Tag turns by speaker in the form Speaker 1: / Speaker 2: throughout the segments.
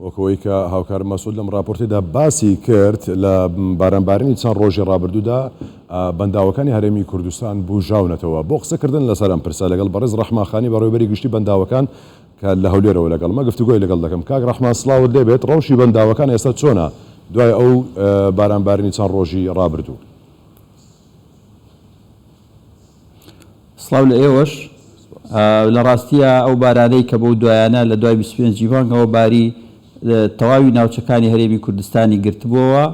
Speaker 1: وەک ئەوەی کە هاوکار مەسعود لەم ڕاپۆرتەیدا باسی کرد، لە بارانبارینی چەند ڕۆژی ڕابردوودا بەنداوەکانی هەرێمی کوردستان بوژاونەتەوە. بۆ قسەکردن لەسەر ئەم پرسە لەگەڵ بەڕێز ڕەحمان خانی بەڕێوەبەری گشتی بەنداوەکان کە لە هەولێرەوە لەگەڵمە گفتوگۆی لەگەڵ دەکەم. کاک ڕەحمان سڵاوت لێبێت، ڕەوشی بەنداوەکان ئێستا چۆنە دوای ئەو بارانبارینی چەند ڕۆژی ڕابردوو؟
Speaker 2: سڵاو لە ئێوەش. لە ڕاستیا ئەو بارانەی کە بەو دوایانە لە دوای 25 ی مانگەوە باری تەواوی ناوچەکانی هەرێمی کوردستانی گرتبۆوە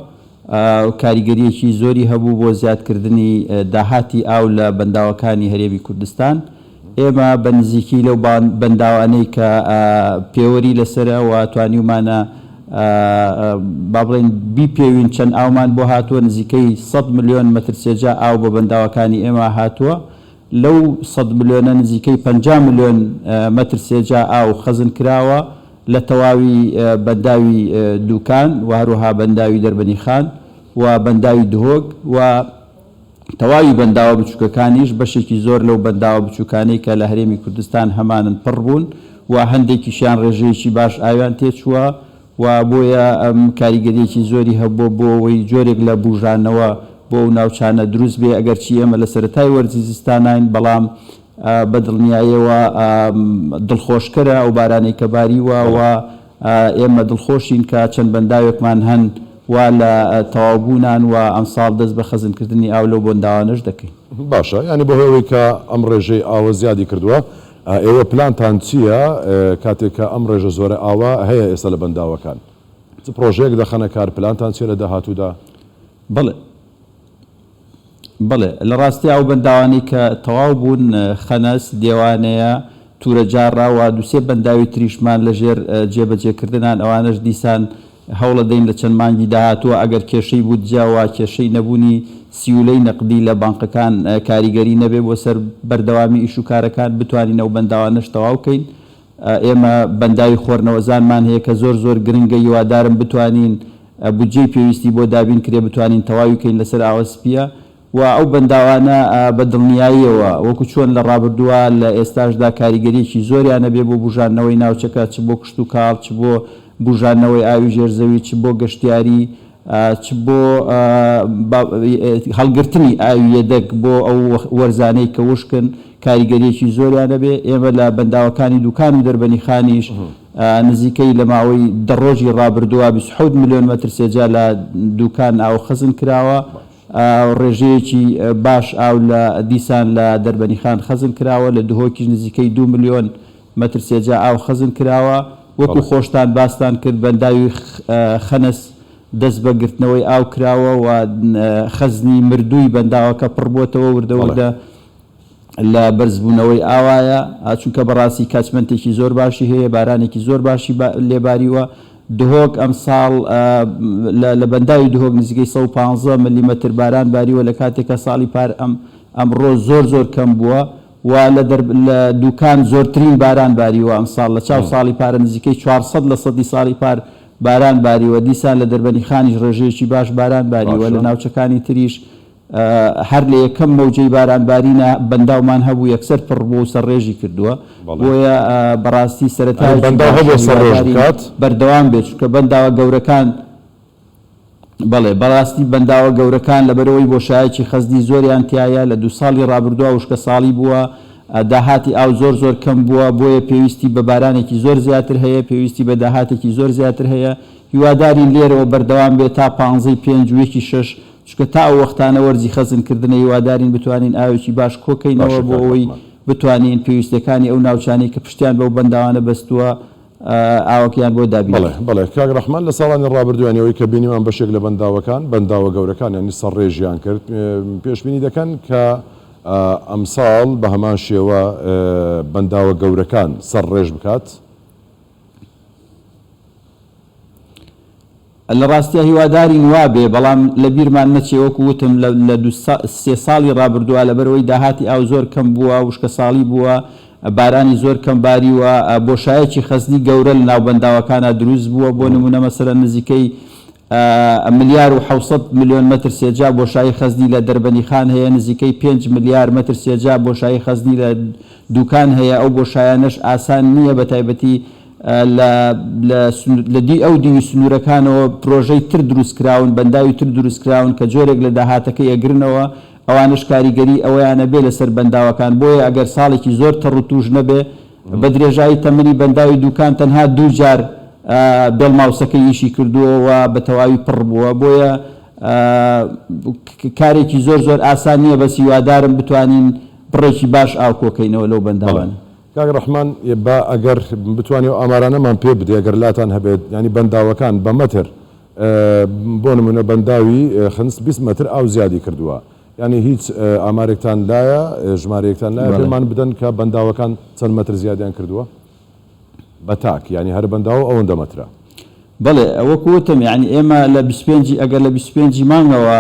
Speaker 2: کاریگەریەکی زۆری هەبوو بۆ زیادکردنی داهاتی ئاو لە بەنداوەکانی هەرێمی کوردستان. ئێمە بە نزیکی لەو بەنداوانەی کە پێوەری لەسەرە و توانیومانە با بڵێین بیپێوین چەند ئاومان بۆ هاتووە، نزیکەی سەد ملیۆن مەتر سێجا ئاو بە بەنداوەکانی ئێمە هاتووە، لەو سەد ملیۆنە نزیکەی 50 ملیۆن مەتر سێجا ئاو خەزن کراوە لە تەواوی بەنداوی دوکان و هەروەها بەنداوی دەربەنیخان و بەنداوی دهۆک و تەواوی بەنداوە بچووکەکانیش، بەشێکی زۆر لەو بەنداوە بچووکانەی کە لە هەرێمی کوردستان هەمانن پڕ بوون و هەندێکیشیان ڕێژەیەکی باش ئاویان تێچووە و بۆیە ئەم کاریگەرییەکی زۆری هەبووە بۆ ئەوەی جۆرێک لە بووژانەوە بۆ ئەو ناوچانە دروست بێ، ئەگەرچی ئێمە لە سەرەتای وەرزی زستاناین بەڵام بە دڵنیایەوە دڵخۆشکەرە ئەو بارانەی کە باریوە و ئێمە دڵخۆشین کە چەند بەنداوێکمان هەن وا لە تەواوبوونان و ئەمساڵ دەست بە خەزنکردنی ئاو لەو بەنداوانەش دەکەین.
Speaker 1: باشە یانی بەهۆی ئەوەی کە ئەم ڕێژەی ئاوە زیادی کردووە ئێوە پلانتان چییە کاتێک کە ئەم ڕێژە زۆرە ئاوە هەیە ئێستا لە بەنداوەکان چ پڕۆژەیەک دەخەنە کار پلانتان چییە لە داهاتوودا؟
Speaker 2: بەڵێ بەڵێ لە ڕاستیا ئەو بەنداوانەی کە تەواو بوون خەنەس، دێوانەیە، تورەجاڕە و دوو سێ بەنداوی تریشمان لە ژێر جێبەجێکردنان ئەوانەش دیسان هەوڵەدەین لە چەند مانگی داهاتووە ئەگەر کێشەی بودجە و کێشەی نەبوونی سیولەی نەقدی لە بانقەکان کاریگەری نەبێ بۆ سەر بەردەوامی ئیش و کارەکان بتوانین ئەو بەنداوانەش تەواو کەین. ئێمە بەنداوی خۆرنەوەزانمان هەیە کە زۆر زۆر گرنگە هیوادارم بتوانین بودجەی پێویستی بۆ دابین کرێ بتوانین تەواوی کەین لەسەر ئاوە سپیە و ئەو بەنداوانە بە دڵنیاییەوە وەکو چۆن لە ڕابردووە لە ئێستاشدا کاریگەریەکی زۆریان هەبێ بۆ بوژاندنەوەی ناوچەکە چ بۆ کشتوکاڵ چ بۆ بوژاندنەوەی ئاوی ژێر زەوی چ بۆ گەشتیاری چ بۆ هەڵگرتنی ئاوی یەدەگ بۆ ئەو وەرزانەی کە وشکن کاریگەریەکی زۆریان هەبێ ئێمە لە بەنداوەکانی دوکان و دەربەنیخانیش نزیکەی لە ماوەی دە ڕۆژی ڕابردووە 27 ملیۆن مەتر سێجا لە دوکان ئاو خەزن کراوە ڕێژەیەکی باش ئاو لە دیسان لە دەربەنیخان خەزن کراوە لە دهۆکیش نزیکەی 2 ملیۆن مەتر سێجا ئاو خەزن کراوە وەکو خۆشتان باستان کرد بەنداوی خەنس دەست بە گرتنەوەی ئاو کراوە و خەزنی مردووی بەنداوەکە پڕ بۆتەوە وردە وردە لە بەرزبوونەوەی ئاوایە چونکە بەڕاستی catchment ێکی زۆر باشی هەیە بارانێکی زۆر باشی لێباریوە دهۆک ئەمساڵ لە بەنداوی دهۆک نزیکەی 115 ملیمەتر باران باریوە لە کاتێکە ساڵی پار ئەم ئەمڕۆ زۆر زۆر کەم بووە و لە لە دوکان زۆرترین باران باریوە ئەمساڵ لە چاو ساڵی پارە نزیکەی 400 لە سەدی ساڵی پار باران باریوە دیسان لە دەربەنیخانیش ڕێژەیەکی باش باران باریوە لە ناوچەکانی تریش هەر لە یەکەم مەوجەی بارانبارینە بەنداومان هەبوو یەکسەر پڕ بوو و سەرڕێژی کردووە بۆیە بەڕاستی سەرەتایەکی
Speaker 1: بەنداو
Speaker 2: باشە
Speaker 1: هەبووە سەرڕێژ
Speaker 2: هیوادارین
Speaker 1: بکات؟
Speaker 2: بەردەوام بێت چونکە بەنداوە گەورەکان بەڵێ بەڕاستی بەنداوە گەورەکان لەبەرئەوەی بۆشایەکی خەزنی زۆریان تیایە لە دوو ساڵی ڕابردووە وشکەساڵی بووە داهاتی ئاو زۆر زۆر کەم بووە بۆیە پێویستی بە بارانێکی زۆر زیاتر هەیە پێویستی بە داهاتێکی زۆر زیاتر هەیە هیوادارین لێرەوە بەردەوام بێت تا پانزەی پێنج و یەکی شەش چونکە تا ئەو وەختانە وەرزی خەزن کردنە هیوادارین بتوانین ئاوێکی باش کۆکەینەوە
Speaker 1: باشە
Speaker 2: بۆ
Speaker 1: کاک
Speaker 2: ئەوەی
Speaker 1: ڕەحمان.
Speaker 2: بتوانین پێویستیەکانی ئەو ناوچانەی کە پشتیان بەو بەنداوانە بەستووە ئاوەکەیان بۆ دابین
Speaker 1: بەڵێ
Speaker 2: کەین.
Speaker 1: بەڵێ کاک ڕەحمان لە ساڵانی ڕابردوو یانی ئەوەی کە بینیمان بەشێک لە بەنداوەکان بەنداوە گەورەکان یانی سەرڕێژیان کرد پێشبینی دەکەن کە ئەمساڵ بە هەمان شێوە بەنداوە گەورەکان سەرڕێژ بکات؟
Speaker 2: لە ڕاستیا هیوادارین وابێ، بەڵام لە بیرمان نەچێ وەکو وتم لە لە دوو سێ ساڵی ڕابردووا لەبەرئەوەی داهاتی ئاو زۆر کەم بووە، وشکەساڵی بووە، بارانی زۆر کەم باریوە، بۆشایەکی خەزنی گەورە لە ناو بەنداوەکانا دروست بووە، بۆ نموونە مەسەلەن نزیکەی ملیار و 700 ملیۆن مەتر سێجا بۆشایی خەزنی لە دەربەنیخان هەیە، نزیکەی پێنج ملیار مەتر سێجا بۆشایی خەزنی لە دووکان هەیە، ئەو بۆشایانەش ئاسان نییە بەتایبەتی. لە لە لە دی ئەو دیوی سنوورەکانەوە پرۆژەی تر دروست کراون، بەنداوی تر دروست کراون کە جۆرێک لە داهاتەکەی ئەگرنەوە، ئەوانەش کاریگەری ئەوەیان ئەبێ لەسەر بەنداوەکان، بۆیە ئەگەر ساڵێکی زۆر تەڕ و تووش نەبێ بە درێژایی تەمەنی بەنداوی دووکان تەنها دوو جار بێڵ ماوسەکەی ئیشی کردووە و بە تەواوی پڕ بووە، بۆیە کارێکی زۆر زۆر ئاسان نییە، بەس هیوادارم بتوانین بڕێکی باش ئاو کۆکەینەوە لەو بەنداوانە.
Speaker 1: کاک ڕەحمان با ئەگەر بتوانی ئەو ئامارانەمان پێ بدەی ئەگەر لاتان هەبێت یانی بەنداوەکان بە مەتر بۆ نمونە بەنداوی خنس 20 مەتر ئاو زیادی کردووە یانی هیچ ئامارێکتان لایە ژمارەیەکتان لایە پێمان بدەن کە بەنداوەکان چەند مەتر زیادیان کردووە بە تاک یانی هەر بەنداوە ئەوەندە مەترە.
Speaker 2: بەڵێ وەکو وتم یانی ئێمە لە 25 ی ئەگەر لە 25 ی مانگەوە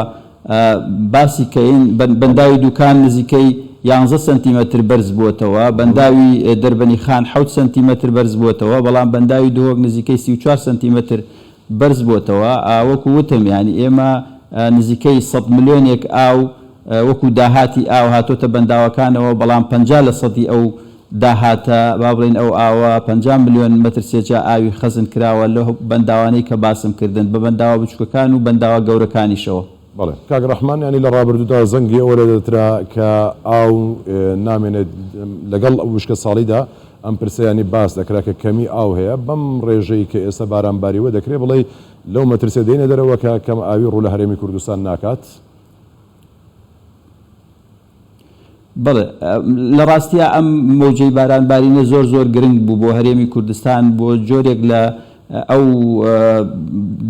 Speaker 2: باسی کەین بەنداوی دوکان نزیکەی یانزە سەنتیمەتر بەرز بووەتەوە، بەنداوی دەربەنیخان حەوت سەنتیمەتر بەرز بووەتەوە، بەڵام بەنداوی دهۆک نزیکەی 34 سەنتیمەتر بەرز بووەتەوە. وەکو وتم یانی ئێمە نزیکەی 100 ملیۆنێک ئاو وەکو داهاتی ئاو هاتۆتە بەنداوەکانەوە، بەڵام 50 لە سەدی ئەو داهاتە، با بڵێین ئەو ئاوە 50 ملیۆن مەتر سێجا ئاوی خەزن کراوە لەو بەنداوانەی کە باسم کردن، بە بەنداوە بچووکەکان و بەنداوە گەورەکانیشەوە.
Speaker 1: بەڵێ کاک ڕەحمان یانی لە ڕابردوودا زەنگی ئەوە لێدەدرا کە ئاو نامێنێت لەگەڵ وشکە ساڵیدا ئەم پرسە یانی باس دەکرا کە کەمی ئاو هەیە بەم ڕێژەی کە ئێستا باران باریوە دەکرێ بڵێی لەو مەترسیە دێینە دەرەوە کە کەم ئاوی ڕوو لە هەرێمی کوردستان ناکات؟
Speaker 2: بەڵێ لە ڕاستیا ئەم مەوجەی باران بارینە زۆر زۆر گرنگ بوو بۆ هەرێمی کوردستان بۆ جۆرێک لە ئەو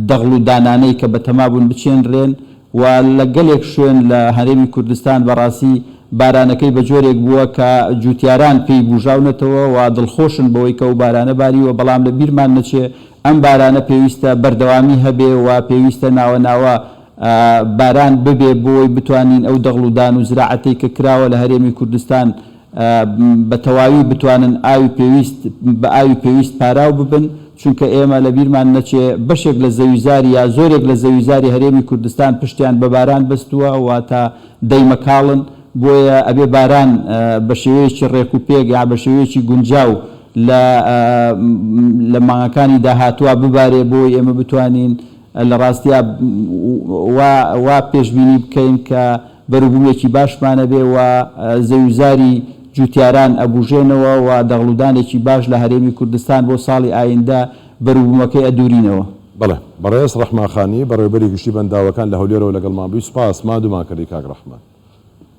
Speaker 2: دەغڵ و دانانەی کە بەتەما بوون بچێنرێن و لە گەلێک شوێن لە هەرێمی کوردستان بەڕاستی بارانەکەی بە جۆرێک بووە کە جوتیاران پێی بوژاونەتەوە و دڵخۆشن بەوەی کە ئەو بارانە باریوە بەڵام لە بیرمان نەچێ ئەم بارانە پێویستە بەردەوامی هەبێ و پێویستە ناوە ناوە باران ببێ بۆی بتوانین ئەو دەغڵ و دان و زراعەتەی کە کراوە لە هەرێمی کوردستان بە تەواوی بتوانن ئاوی پێویست بە ئاوی پێویست پاراو ببن چونکە ئێمە لە بیرمان نەچێ بەشێک لە زەویزاری یا زۆرێک لە زەویزاری هەرێمی کوردستان پشتیان بە باران بەستووە واتە دەیمەکاڵن بۆیە ئەبێ باران بە شێوەیەکی ڕێک و پێک یا بە شێوەیەکی گونجاو لە لە مانگەکانی داهاتووا ببارێ بۆی ئێمە بتوانین لە ڕاستیا وا وا پێشبینی بکەین کە بەروبوومێکی باشمان ئەبێ و زەویوزاری جووتیاران ئەبووژێنەوە و دەغڵودانێکی باش لە هەرێمی کوردستان بۆ ساڵی ئایندە بەروبوومەکەی ئەدوورینەوە.
Speaker 1: بەڵێ. بەڕێز ڕەحمان خانی، بەڕێوەبەری گشتی بەنداوەکان لە هەولێرەوە لەگەڵمان بووی، سوپاس، ماندوومان کردی کاک ڕەحمان.